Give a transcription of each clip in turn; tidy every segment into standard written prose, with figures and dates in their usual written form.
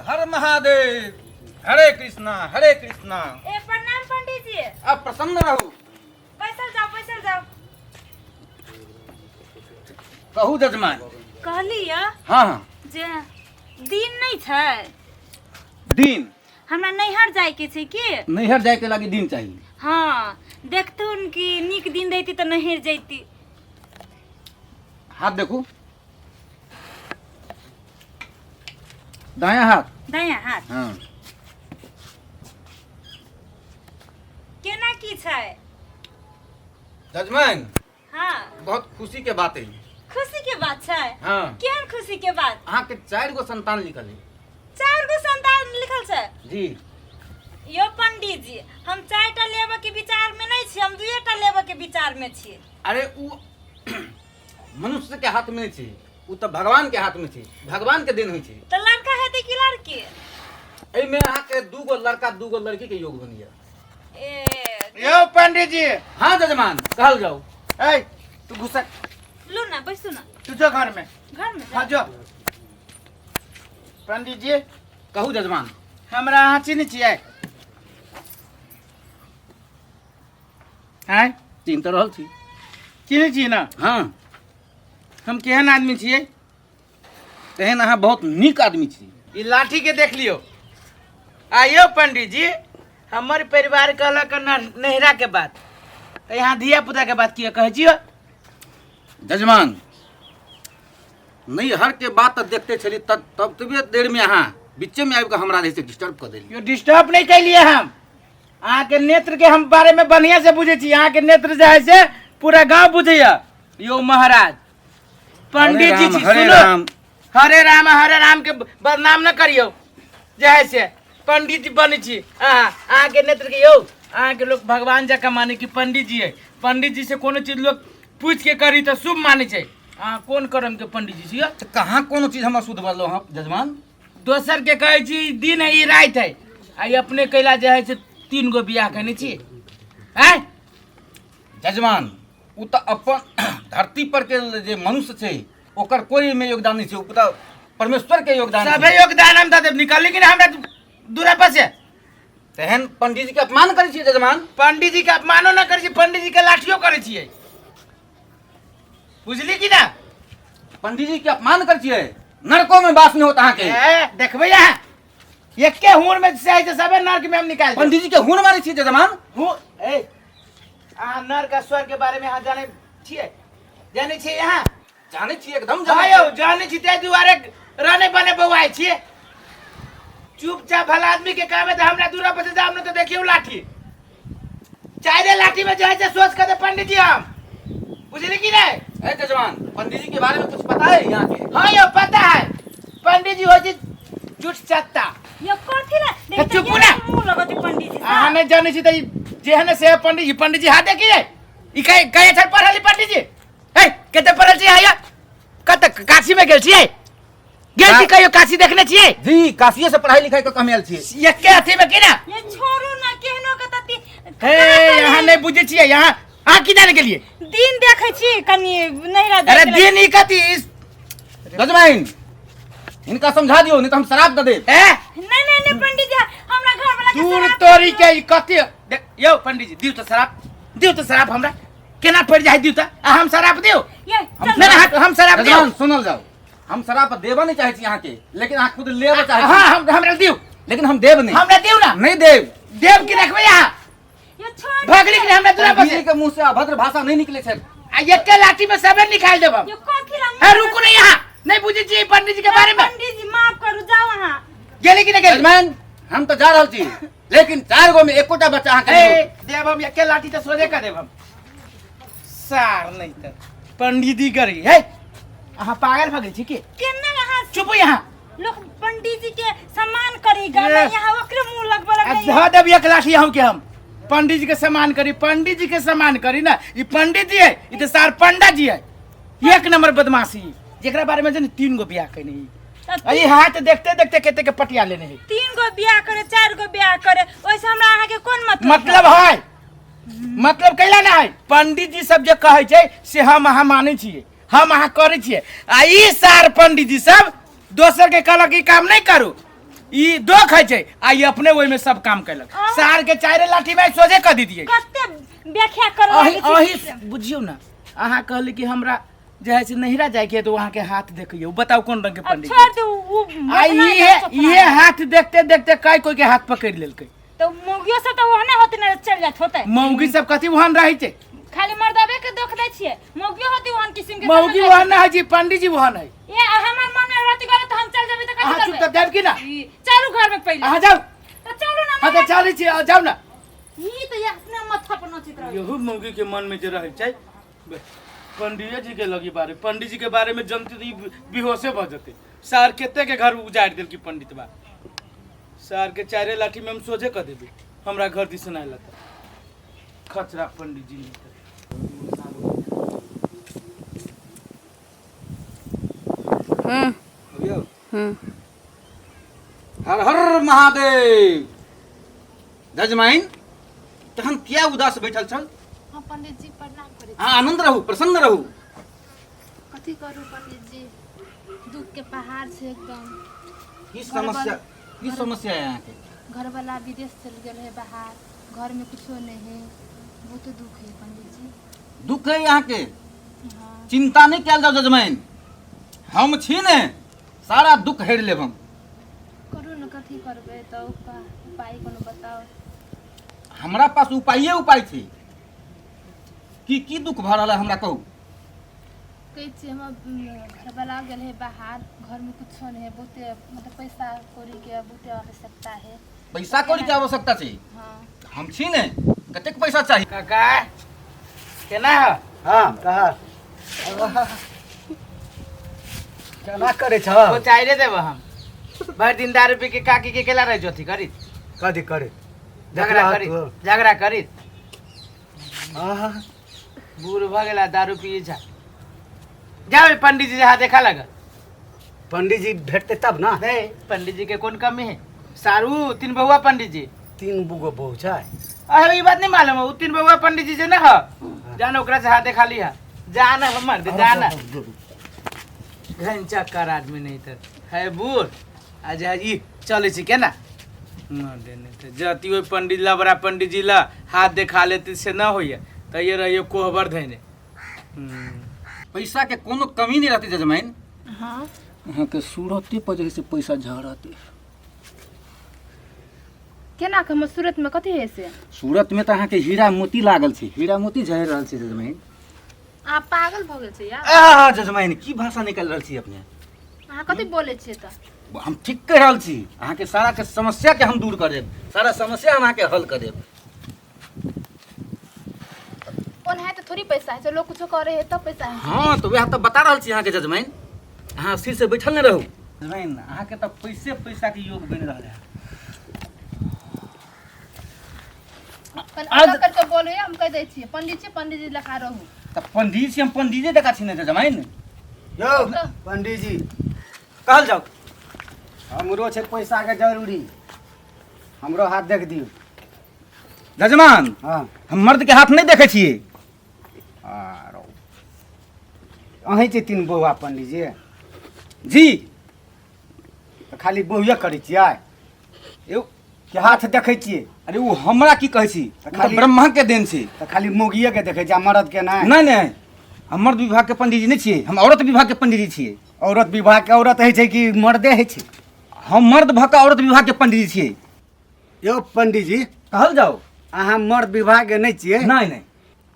हर महादेव, हरे कृष्णा हरे कृष्णा। ए प्रणाम पंडित जी। अब प्रसन्न रहू। बैसल जाओ, बैसल जाओ। कहू जजमान। कहली य हाँ हाँ। जे दिन नहीं छै। दिन? हमरा नैहर जाय के छै की। नैहर जाय के लागी दिन चाहिए? हाँ, देखथुन कि नीक दिन दैती तऽ नैहर जैती। हाथ देखू, दायां हाथ। दायां हाथ। हाँ। केना की छै? जजमान। हाँ। बहुत खुशी के बात है। खुशी के बात छै? हाँ। केहन खुशी के बात? अहाँ के 4 गो संतान लिखल है। 4 गो संतान लिखल छै? जी। यो पंडित जी, हम 4टा लेबऽ के विचार में नहीं छी, हम 2टा लेबऽ के विचार में छी। अरे उ मनुष्य के हाथ में नहीं छै, उ तऽ भगवान के हाथ में छै, भगवान के देन होइ छै। तऽ लड़का हेतै कि लड़की? एहिमे अहाँ के 2 गो लड़का 2 गो लड़की के योग बनिया। ए यौ पंडित जी। हाँ जजमान, कहल जाओ। ए तू घुसा। लू ना, बैसू ना। तू जो घर में। घर में? हाँ जो। पंडित जी। कहू जजमान। हमरा अहाँ चिन्है छियै? आँय? चिन्ह तऽ रहल छी। चिन्है छियै ना? हाँ। हम केहन आदमी छियै? तेहन अहाँ बहुत नीक आदमी छी। ई लाठी के देख लियौ। आइयो पंडित जी, हमर परिवार कहलक नैहरा के बात, तऽ यहाँ धिया पुता के बात किया कहै छियै? जजमान, नैहर के बात तऽ देखते छली, तब तब देर में अहाँ बीचे में आबि कऽ हमरा जे छै डिस्टर्ब कऽ देलियै। यो डिस्टर्ब नहीं कैलिए हम। अहाँके नेत्र के हम बारे में बढ़िया से बुझै छी। अहाँके नेत्र जे है से पूरा गांव बुझैया। यो महाराज पंडित जी छी, हरे सुनो। राम। हरे राम हरे राम के बदनाम न करियौ। जे है से पंडित जी बनै छी अहाँ। अहाँके नेत्र के यौ, अहाँके लोग भगवान जकाँ माने कि पंडित जी है। पंडित जी से कोनो चीज लोग पूछ के करी तऽ शुभ मानै छै। अहाँ कोन कर्म के पंडित जी छी यौ? तऽ कहाँ कोनो चीज हम अशुद्ध बजलहुँ हँ जजमान? दोसर के कहै छी दिन है ई राति है, आ ई अपने कैला जे है से 3 गो बियाह केने छी। आँय? जजमान, ओ तऽ अपन धरती पर के जे मनुष्य छै ओकर कोई एहिमे योगदान नहि छै, ओ तऽ परमेश्वर के योगदान छै। सभे योगदान हम दऽ देब, निकालली कि नहि हमरा दूरा पर से? तेहन पंडित जी के अपमान करै छियै जजमान? पंडित जी के अपमानो न करै छियै, पंडित जी के लाठियो करै छियै, बुझली कि ना? पंडित जी के अपमान करै छियै, नरको में वास नहीं होता अहाँके। ए, देखबै अहाँ एके हुर में से है सबे नर्क में हम निकाल देब। पंडित जी के हुर मारै छियै जजमान? हूँ, ए, अहाँ नर्क आ स्वर्ग के बारे में अहाँ जानै छियै? जानै छियै अहाँ? जानै छियै, एकदम हाँ जानै यौ, जानै छी, ताहि दुआरे रहने बने बौआइ छियै। चुपचाप भला आदमी के कहबै तऽ हमरा दूरा पर से जाब न तऽ देखियौ लाठी चारे लाठी में जो है से सोच कर दे पंडित जी हम, बुझली कि नहीं? ए जजमान, पंडित जी के बारे में कुछ पता है यहाँ के? हाँ यो पता है, पंडित जी हो जी झूठ चत्ता। यो कथी ला? ए, चुप ना। मुंह लगत है पंडित जी। अहाँ नहीं जाने छी त ई जे है ने से पंडित जी, पंडित जी हाथ देखिए ई कई कई अक्षर पढ़ल पंडित जी? ए कते पढ़ल छी आया? कत काशी में गेल छियै? गेल छी कहियो काशी देखने छियै? जी, काशिये से पढ़ाई लिखाई के कमेल छियै। एके अथी में की ना? ये छोड़ू ना, केहनो के तती। हे, यहाँ नहीं बुझै छियै, यहाँ अहाँ की जाने के लिए? दिन देखै छी कनी नहिरा अरे जाय के दिन ई कथी? जजमाइन, इनका समझा दियो, नहीं तो हम शराब दे देब। ए नहीं नहीं नहीं पंडित जी, हमरा घर वाला के दूर शराब तोरी के ई कथी? यौ पंडित जी, दियौ तऽ शराब, दियौ तऽ शराब हमरा। केना पड़ि जाइ दियौ तऽ? आ हम शराब दियौ? ये, चल। नहीं, नहीं, हम शराब दियौ। जजमान, सुनल जाओ, हम शराब देबऽ नहीं चाहे छी अहाँके, लेकिन अहाँ खुद लेबऽ चाहे छी। हाँ, हम हमरा दियौ। लेकिन हम देब नहीं। हमरा दियौ ना। नहीं देब। देब की रखबै अहाँ? ये छोड़। भगली के हमरा दूरा पर पंडित से। जी के मुंह से अभद्र भाषा नहीं निकले छै। आ एके लाठी में सबे निकाल देब हम। ये कथी ला? हे, रुकू नहीं यहाँ, नहीं बुझै छियै पंडित जी के बारे में। पंडित जी माफ करू, जाओ अहाँ। गेली कि नहीं गेली? जजमान, हम तो जा रहल छी, लेकिन 4 गो में एकोटा बच्चा अहाँके ए, नहीं होत। देब हम एके लाठी तऽ सोझे कर देब हम। सार नहीं तऽ पंडित जी करी है। अहाँ पागल भऽ गेल छी की? केना अहाँ चुप यहाँ। लोग पंडित जी के सम्मान करी गाना, ए। यहाँ ओकरे मुंह लगबऽ आ लगै। धऽ देब एक लाठी अहूँ के हम। पंडित जी के सम्मान करी, पंडित जी के सम्मान करी ना। ई पंडित जी है, ई तऽ सार पंडा जी है। एक नंबर बदमाशी, जेकरा बारे में जे 3 गो बियाह केने ई। तब आ ई हाथ देखते देखते कते के पटिया लेने है। 3 गो बियाह करे, 4 गो बियाह करे, ओइसे हमरा अहाँ के कोन मतलब? मतलब है, मतलब कैला ना है। पंडित जी सब जे कहै छै से हम अहाँ मानै छियै, हम अहाँ करै छियै। आ ई सार पंडित जी सब दोसर के कहलक ई काम नहीं करू, ई दोख होइ छै आ ई अपने ओहिमे सब काम केलक। सार के चारि लाठी में सोझे कऽ दितियै। कते व्याख्या करऽ अही लागै छी। अही बुझियौ ने, अहाँ कहली कि हमरा जे है से नहिरा जाइके है, तऽ अहाँके हाथ देखियौ, बताउ कोन रंग के अब पंडित छोड़ दू उ। आ इहे इहे हाथ देखते देखते कई कोई के हाथ पकड़ लेलकै। तो मौगियो सब तो ओहने होते ने चल जात होते। मौगी सब कथी वहन रहै छै? खाली मर्दबे के दोख दै छियै, मौगियो होती ओहन किस्म के। मौगी वहन ना है जी, पंडित जी वहन है। ये हमर मन में रहती गलत तो हम चल जेबै त अहाँ कथी चुप करबै? तऽ देब कि ना? ई, चलू घर में पहिले। अहाँ जाउ। तो चलू ना। हाँ तऽ चलै छी, अहाँ जाउ ना। ई तो ये अपने माथा पर नचित रहे। यहू मौगी के मन में जे रहै छै पंडिये जी के लगी बारे, पंडित जी के बारे में जनती तऽ ई बेहोशे भऽ जेतै। सार कते के घर उजाड़ि देलकी पंडित बा। सार के चारे लाठी में हम सोझे कऽ देबै, हमरा घर दिस नहि लता खचरा पंडित जी नहीं। हर हर महादेव। जजमाइन, तहन किया उदास बैठल छल? हाँ पंडित जी, प्रणाम करै छी। अहाँ आनंद रहू, प्रसन्न रहू। कथी करू पंडित जी, दुख के पहाड़ छै एकदम। की समस्या, की समस्या है अहाँके? घरवाला विदेश चल गेल है बाहर, घर में कुछो नहीं है, बहुत दुख है पंडित जी। दुख है अहाँके? हाँ। चिंता नहीं कयल जाओ जजमाइन, हम छी ने, सारा दुख हेर लेब हम। करू ने, कथी करबै तऽ उपाय कोनो बताउ। हमरा पास उपाये उपाय छै। की की दुख भऽ रहल है हमरा कहू। कहै छी हमर घरवाला गेल है बाहर, घर में कुछो नहीं है, बहुते मतलब पैसा कौड़ी के बहुते आवश्यकता है। पैसा कौड़ी के आवश्यकता छै? हाँ। हम छी ने, कतेक पैसा चाही? काका केना है? हाँ कहा, केना करै छ? वो चाहे देब हम भरि दिन दारू पी के काकी के केला रह जोथी करी। कथी करे? झगड़ा करी, झगड़ा करी। आहा। बूढ़ भऽ गेला, दारू पिए छा। जाओ पंडित जी हाथ देखा लगा। पंडित जी भेटते तब ना। नहीं, पंडित जी के कौन कमी है सारू, तीन बहुआ पंडित जी। तीन गो बहू छै? अरे ई बात नहीं मालूम है, उ तीन बहुआ पंडित जी जे ना ह, जान ओकरा से हाथ देखा लिहा। जान हमर दे जान, घन चक्कर आदमी नहीं तर है बूढ़। आज ई चलै छी केना न देने तऽ जति ओहि पंडित लबड़ा पंडित जी ला हाथ देखा लेती से न होइए तऽ ये रहियो कोहबर धैने। पैसा के कोनो कमी नहीं रहती जजमाइन। हाँ। अहाँके सूरते पर जे है से पैसा झड़ते। केना के हमर सूरत में कथी है से? सूरत में तऽ अहाँके हीरा मोती लागल छै, हीरा मोती झड़ि रहल छै जजमाइन। अहाँ पागल भऽ गेल छै यार। आह जजमाइन, की भाषा निकालि रहल छी अपने? अहाँ कथी बोलै छियै तऽ? हम ठीक कहि रहल छी, अहाँके सारा के समस्या के हम दूर कर देब, सारा समस्या हम अहाँके हल कर देब। ओनाहे तऽ थोड़ी पैसा है छै, लोग कुछो करे है तब पैसा है। हाँ तऽ वएह तऽ बता रहल छी अहाँके जजमाइन, अहाँ सिर से बैठल नहि रहू। जजमाइन, अहाँके तऽ पैसे पैसा के योग बनि रहल है। कनि अलग करके बोलू, हम कहि दै छियै पंडित जी, पंडित जी लखा रहू। तऽ पंडित छी हम, पंडिते जकाँ छी ने जजमाइन। यौ पंडित जी। कहल जाउ। हमरो छै पैसा के जरूरी, हमरो हाथ देख दियौ। जजमान। हाँ। हम मर्द के हाथ नहीं देखै छियै। आरो अहीं छै तीन बौआ पंडित जी? जी। तऽ खाली बौए करै छियै? यौ के हाथ देखै छियै? अरे ओ हमरा की कहै छी, ओ तऽ खाली- ब्रह्मा के देन छै। तऽ खाली मौगिए के देखै छियै आ मरद के नहि? नहि नहि, हम मर्द विभाग के पंडित जी नहि छियै, हम औरत विभाग के पंडित जी छियै। औरत विभाग के औरत होइ छै कि मर्दे होइ छै? हम मर्द भऽ कऽ औरत विभाग के पंडित जी छियै। यौ पंडित जी। कहल जाउ। अहाँ मर्द विभाग के नहि छियै? नहि नहि।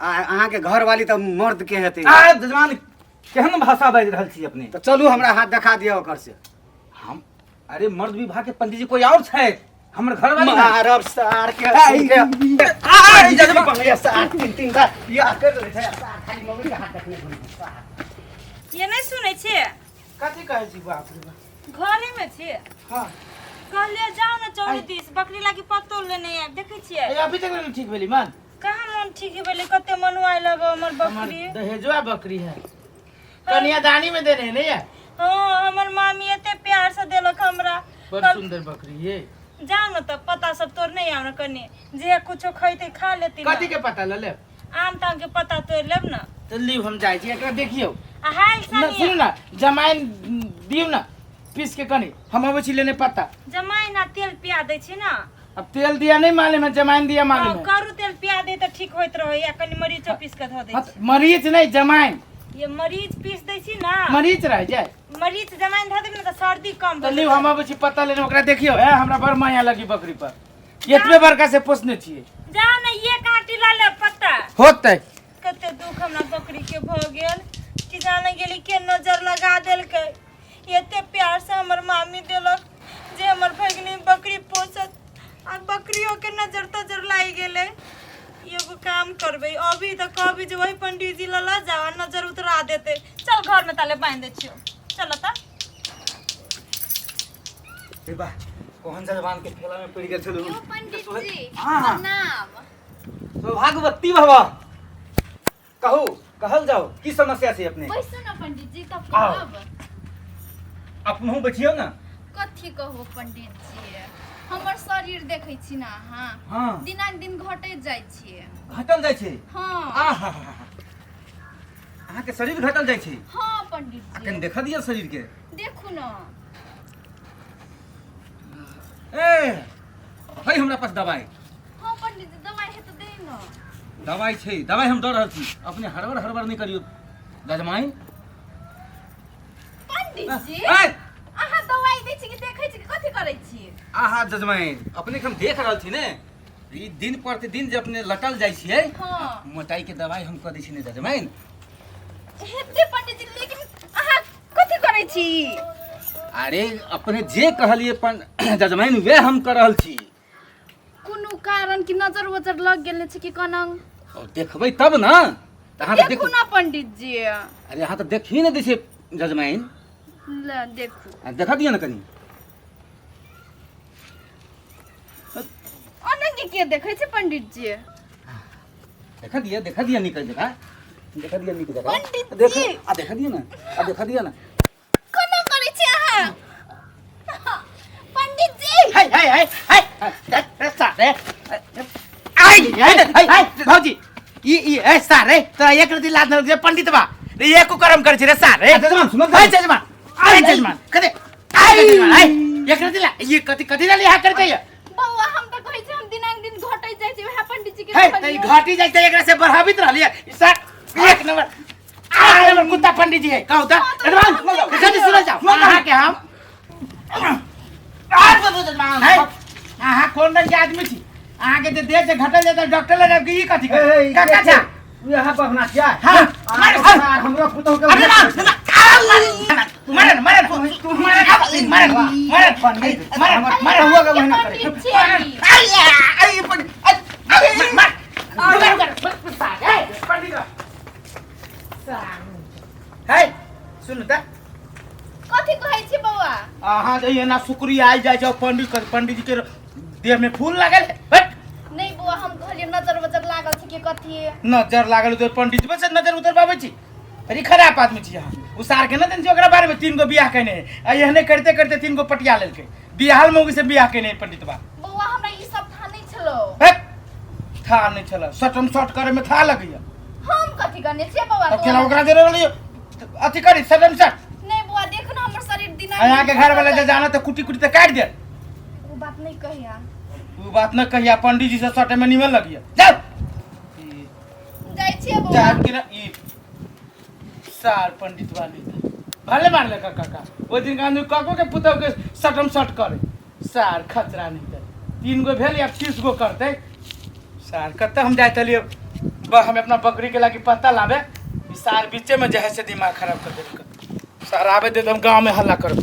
आ अहाँके घरवाली तऽ मर्द के हेतै। आ जजमान, केहन भाषा बाजि रहल छी अपने? तऽ चलू हमरा हाथ देखा दिअ ओकर से। हम अरे मर्द विभाग के पंडित जी कोई और छै, हमर घरवाली नहि। मारब सार के। आ, ई जजमान। बंगले सार तीन तीन बार बियाह कर ले छै सार, खाली मम्मी के हाथ देखने घुमै छै, सार। ये नहीं सुनै छियै? कथी कहै छी बाप रे बाप? घरे में छियै? हाँ। कहलियै जाउ ने चौरी दिस, बकरी लागी पत्तो लेने आयब, देखै छियै? ए, अभी तक नहीं ठीक भेली मन? कहाँ मन ठीक भेलै, कते मनुआइ लगो हमर हमर बकरी। दहेजुआ बकरी है, कन्यादानी में देने है नहीं है? हाँ, हमर मामी एते प्यार से देलक हमरा। बड़ कल- सुंदर बकरी ये। जाउ ने तऽ पत्ता सब तोड़ नहीं आउ ने कने, जे कुछो खैते खा लेती। कथी के पता ल लेब? आम ताम के पत्ता तोड़ लेब ने। तऽ लिउ, हम जाइ छी, एकरा देखियौ आ हाल ना। सानी सुनू ना, जमाइन दियौ ना। पीस के कनी हम अबै छी लेने पत्ता। जमाइन आ तेल पिया दै छी ना। अब तेल दिया नहीं मालूम है, जमाइन दिया मालूम हाँ, है। करू तेल पिया दे तऽ ठीक होइत रहै आ कनी मरीचो पीस के धऽ दै हाँ, छी। तऽ मरीच नहीं जमाइन। ये मरीच पीस दै छी ना। मरीच रह जाए। मरीच जमाइन धऽ देबै ने तऽ सर्दी कम तऽ भऽ लिउ जेतै। हम अबै छी पत्ता लेने, ओकरा देखियौ ए हमरा बड़ माया लगी बकरी पर, एतबे बड़का से पोसने छियै। जाउ ने ये काटी लऽ लेब पत्ता। होतै। कते दुख हमरा बकरी के भऽ गेल कि जाने गेली के नजर लगा देलकै। एते प्यार से हमर मामी देलक जे हमर भगिनी बकरी पोसत आ बकरियो के नजर तजर लागि गेलै। एगो काम करबै अभी तऽ कहबै जे वही पंडीजी लऽ लऽ जाओ आ नजर उतरा देतै। चल घर में ताले बांधि दै छियौ, चल तऽ। हे बा कोहन जजमान के ठेला में पड़ गेल छलू। यौ पंडित जी, हाँ, हाँ। प्रणाम। सौभाग्यवती भवा, कहू कहल जाओ की समस्या छै अपने? बैसू ने पंडित जी तब आओ। कहब। अपनहु बैठियौ ने। कथी कहू पंडित जी, हमर शरीर देखै छी ने अहाँ? हाँ। दिनाक दिन घटैत जाइ छियै। घटल जाइ छै? हाँ। आहा, अहाँके शरीर घटल जाइ छै? हाँ पंडित आ जी। कनि देखऽ दिअ शरीर के। देखू ने। ए है हमरा पास दवाई। हाँ पंडित जी, दवाई है तऽ दे ने। दवाई छै, दवाई हम दऽ रहल छी, अपने हड़बड़ हड़बड़ नहि करियौ जजमाइन। पंडित जी, ए! अहाँ दवाई दै छी कि देखै छी कि कथी करै छी? आहा जजमाइन, अपने के हम देख रहल छी ने, ई दिन प्रतिदिन जे अपने लटल जाइ छियै। हाँ। मोटाई के दवाई हम कऽ दै छी ने जजमाइन। हेतै पंडित जी, लेकिन अहाँ कथी करै छी? अरे अपने जे कहलियै पन जजमाइन वएह हम कऽ रहल छी। कोनो कारण कि नजर वजर लग गेल छै कि कोना? और देखबै तब ने, तऽ अहाँ तऽ देखू देख ना पंडित जी। अरे अहाँ तऽ देखी ने दै छियै जजमाइन। ले देखू। आ देखऽ दिअ ने कनि। ओना के के देखै छै पंडित जी? देखऽ दिअ, देखऽ दिअ नीक जकाँ, देखऽ दिअ नीक जकाँ। पंडित देख जी। आ देखऽ दिअ ने, आ देखऽ दिअ ने। कोना करै छी अहाँ पंडित जी? हाय हाय हाय हाय रे सारे, आई हाय हाय हाय भौजी, ई ई ए सारे तोरा एक रति लाज न जे पंडित बा रे, एको कर्म कर छी रे सारे। आ, जजमान, सुनल हाय जजमान, अरे जजमान कते आय जजमान आय एक रति ला ये कथि कथि ला लिहा करते ये? बौआ हम तऽ कहै छी हम दिनाक दिन घटै जाइ छी, वएह पंडित जी के हे त ई कहलियै। घाटी जाइ छै एकरा से बढ़ावित रहलिए ई सार एक नंबर आ नंबर कुत्ता पंडित जी है। कहू त जजमान, जल्दी सुनल जाओ अहाँ के हम है, अहाँ कोन रंग के आदमी छी? अहाँ के जे देह से घटल जाता डॉक्टर लग जाब कि ई कथी करे? काका छा यहाँ पर ना क्या? हाँ, मार, मार। हमरो पुतोह के अरे मार, मार, मार, मार, मार, मार, मार, पंडित मार, मार, हुआ के महीना करे। पंडित जी। आई, पंडित, आई, मार, मार, रुक, रुक, रुक, ए, पंडित है, सुन त। कथी कहै छी बौआ? अहाँ जे एना सुकुरी आइ जाइ छै पंडित पंडित जी के देह में फूल लागल है। हट। नहीं बौआ, हम कहलियै नजर वजर लागल छै कि कथी? नजर लागल उधर पंडित जी से नजर उतरबाबै छी। अरे खराब आदमी छी अहाँ। उ सार के न देन छी ओकरा बारे में, 3 गो बियाह केने है आ एहने करते करते 3 गो पटिया लेलकै। बियाहल मौगी से बियाह केने है पंडित बा। बौआ हमरा ई सब था नहीं छलो। हट, था नहीं छलो, सटम सट करे में था लगैया। हम कथी करने छियै बौआ? अब केना ओकरा दे रहलियै अथी करी सटम सट। नहीं बौआ देख न हमर शरीर दिना अहाँ के घर वाला जे जाना त कुटी कुटी त काट दे। उ बात नहीं कहिया। उ बात न कहिया, पंडित जी से सटे में निमन लगिया। जाओ जाइ छियै बौआ। जाब कि ना ई सार पंडित वाली भले मारले का काका ओहि दिन गांधी काको के पुतहु के सटम सट करे सार खतरा नहीं तर 3 गो भेल या 30 गो करते सार। कतऽ हम जाइत हलियै हम अपना बकरी के लागी पत्ता लाबे, ई सार बीचे में जे है से दिमाग खराब कर देलक। सार आबे दे त हम गाँव में हल्ला करब।